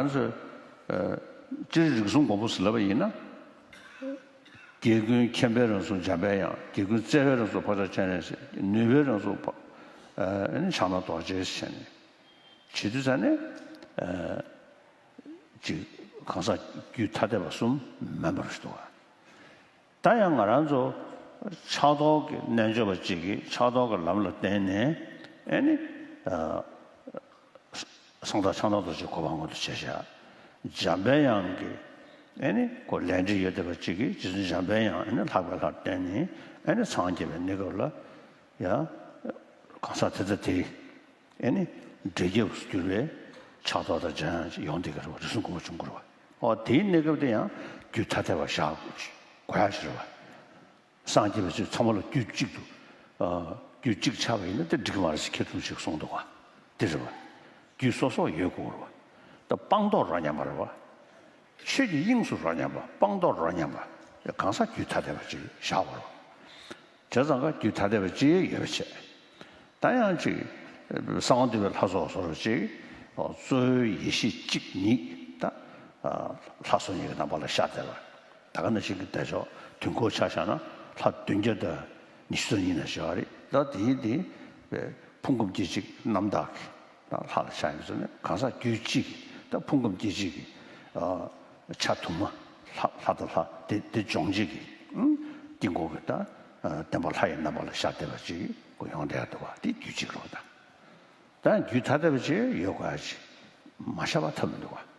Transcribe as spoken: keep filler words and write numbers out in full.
ང་ཚོས་ཨ་སྤྱིར་རིགས་གསུམ་མགོན་པོ་ཟེར་ལབ་པ་ཡིན་ན། རྒྱལ་ཀུན་མཁྱེན་པའི་རང་གཟུགས་འཇམ་པའི་དབྱངས། རྒྱལ་ཀུན་བརྩེ་བའི་རང་གཟུགས་འཕགས་པ་སྤྱན་རས་གཟིགས། ནུས་པའི་རང་གཟུགས་འཕགས་ཨ་ཕྱག་ན་རྡོ་རྗེ་ཟེར་ནས། བྱེད་དུས་ཙ་ནས་ཨ་ཅིག་གང་ཟག་རྒྱུད་ཐ་དད་པ་གསུམ་མེད་པར་ཞིག་འདུག་ག་ད་ཡང་ང་རང་ཚོ་ཕྱག་རྡོར་གྱི་རྣལ་འབྱོར་པ་གཅིག་གིས་ཕྱག་རྡོར་གྱི་ལམ་ལ་བརྟེན་ནས་ཨ་ནི་ཨ་གསང་བདག་ཕྱག་ན་རྡོ་རྗེའི་གོ་འཕང་མངོན་དུ་བྱས་བཞག་འཇམ་པའི་དབྱངས་ཀྱི་ཨ་ནི་ཁོ་ལས་འབྲེལ་ཡོད་བསྡད་པ་གཅིག་གིས་རྗེ་བཙུན་འཇམ་པའི་དབྱངས་ཨ་ནི་ལྷག་པའི་ལྷར་བརྟེན་ནས་ཨ་ནི་སངས་རྒྱས་པའི་གནས་སྐབས་ལ་ཡང་གང་ཟག་དེ་ལྟ་དེ། ཨེ་ནི་འབྲས་རྒྱལ་བུ་གྱུར་པའི་ཕྱག་རྡོར་དང་འཇམ་དབྱངས་ཡོང་བསྡད་ཀྱི་རེད་བ། རིགས་གསུམ་མགོན་པོ་འབྱུང་གི་རེད་བ། ཨོ་དེའི་གནས་སྐབས་དེ་ཡང་རྒྱུད་ཐ་དད་པ་བཞག་དགོས་ཡ་ཞིག་རེད་བ། སངས་རྒྱས་པའི་ཆོས་ཚང་མ་ལ་རྒྱུད་གཅིག་ཏུ་ཨ་རྒྱུད་གཅིག་ཆགས་པ་ཡིན་ན་དེ་འགྲིག་གི་མ་རེད་ཟེར་མཁས་གྲུབ་ཞིག་གསུངས་འདུག་བ། དེ་རེད་བ། རྒྱུད་སོ་སོ་ཡོད་དགོས་རེད་བ། ད་སྤངས་རྟོགས་རོ་མཉམ་པ་རེད་བ། ཆོས་ཀྱི་དབྱིངས་སུ་རོ་མཉམ་པ། སྤངས་རྟོགས་རོ་མཉམ་པ། གང་ཟག་རྒྱུད་ཐ་དད་པ་ཅིག་བཞག་དགོས་རེད་བ། བྱས་ཙང་ཀ་རྒྱུད་ཐ་དད་པ་ཅིག་ཡོད་པ་བྱས། ད་ཡང་ཅིག་གསང་བ་འདུས་པའི་ལྷ་ཚོགས་སོ་སོར་ཅིག་གཙོ་བོའི་ཡེ་ཤེས་གཅིག་ཉིད་ད་ལྷ་སོ་གཉིས་ཀྱི་རྣམ་པ་ལ་ཤར་བསྡད་པ། ད་ག་ནང་བཞིན་གྱི་བདེ་མཆོག་དུས་འཁོར་ཆ་བཞག་ན་ལྷ་བདུན་བརྒྱ་དང་ཉི་ཤུ་རྩ་གཉིས་ན་བཞག་པ་རེད། ད་དེའི་དེ་ཕུང་ཁམས་སྐྱེ་མཆེད་རྣམ་དག་གི་ད་ལྷ་ལ་ཤར་ཡོང་ཟེར་ནས་གང་ཟག་རྒྱུད་གཅིག་ད་ཕུང་ཁམས་སྐྱེ་མཆེད་ཀྱི་ཆ་དུ་མ་ལྷ་ལྷ་དང་ལྷ་དེ་དེ་སྦྱོང་བྱེད་ཀྱི་དཀྱིལ་འཁོར་གྱི་ད་བདེན་པ་ལྷ་ཡི་རྣམ་པ་ལ་ཤར་བསྡད་པ་ཅིག་གོ་ཡོང་བསྡད་ཡ་འདུག་བ། དེ་རྒྱུད་གཅིག་རེད་བ། ད་ད་རྒྱུད་ཐ་དད་པ་ཅིག་ཡོད་དགོས་ཡ་ཅིག་མ་ཤར་བ་ཐབས་མི་འདུག་བ།